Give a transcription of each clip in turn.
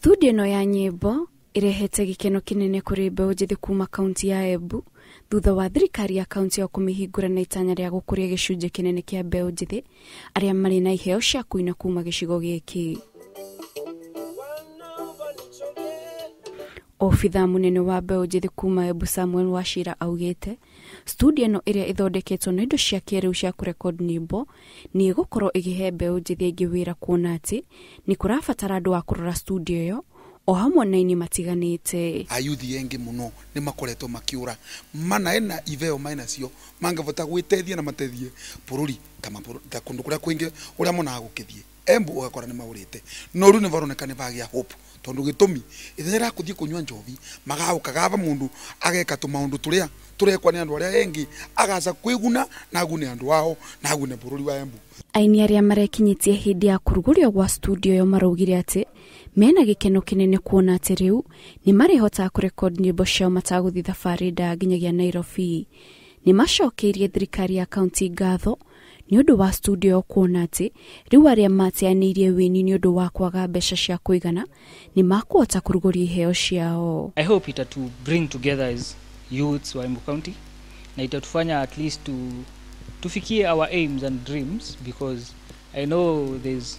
Studio ĩno ya nyĩmbo ĩrehete gĩkeno kĩnene kũrĩ mbeũ njĩthĩ kuma kaunti ya Embu thutha wa thirikari ya kaunti ĩyo kũmĩhingũra na itanya rĩa gũkũria gĩcunjĩ kĩnene kĩa mbeũ njĩthĩ arĩa marĩ na iheo cia kũina kuma gĩcigo gĩkĩ. Obithaa mũnene wa mbeũ njĩthĩ kuma Embu Samuel Wachira augĩte studio ĩno ĩrĩa ĩthondeketwo na indo cia kĩrĩu cia kũrekodi nyĩmbo nĩ ĩgũkorwo ĩkĩhe mbeũ njĩthĩ aingĩ wĩra kuona atĩ nĩ kũrabatara andũ a kũrora studio ĩyo o hamwe na aini matiganĩte. Ayuthi engi muno nĩ makoretwo makiura mana ena iveo maena cio mangĩvota gwĩtethia na matethie bũrũri ta kũndũ kũrĩa kwingĩ ũrĩa monaga gũkĩthiĩ Embu ũgakora nĩ maũrĩte no rĩu nĩ varoneka nĩ vagĩa hope tondũ gĩtũmi ithenya rĩa kũthiĩ kũnyua njovi magauka gava mũndũ ageka tũmaũndũ tũrĩa tũrekwa nĩ andũ arĩa engi agaca kwĩguna na agune andũ ao na agune bũrũri wa Embu. Aini arĩa marekinyĩtie hĩndĩ ya kũrugũrio gwa studio ĩyo maraugire atĩ mena gĩkeno kĩnene kuona atĩ rĩu nĩ marĩhotaga kũrekodi nyĩmbo ciao matagũthiĩ thabarĩ ndaya nginyagia Nairobi. Nĩ macokeirie thirikari ya kaunti ngatho nĩ ũndũ wa studio ĩyo kuona atĩ rĩu arĩa mateanĩirie wĩini nĩ ũndũ wa kwaga mbeca cia kũigana nĩ makũhota kũrugũria iheo ciao. I hope itatu bring together as youths wa Embu County na itatufanya at least tufikie our aims and dreams, because I know there's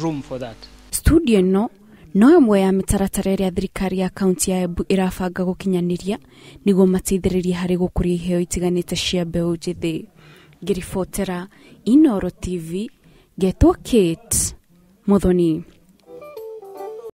room for that. Studio ĩno no ĩmwe ya mĩtaratara ĩrĩa thirikari ya kaunti ya Embu ĩrabanga gũkinyanĩria nĩguo mateithĩrĩrie harĩ gũkũria iheo itiganĩte cia mbeũ njĩthĩ. Ngĩribotera Inooro TV, ngetwo Kate Muthoni.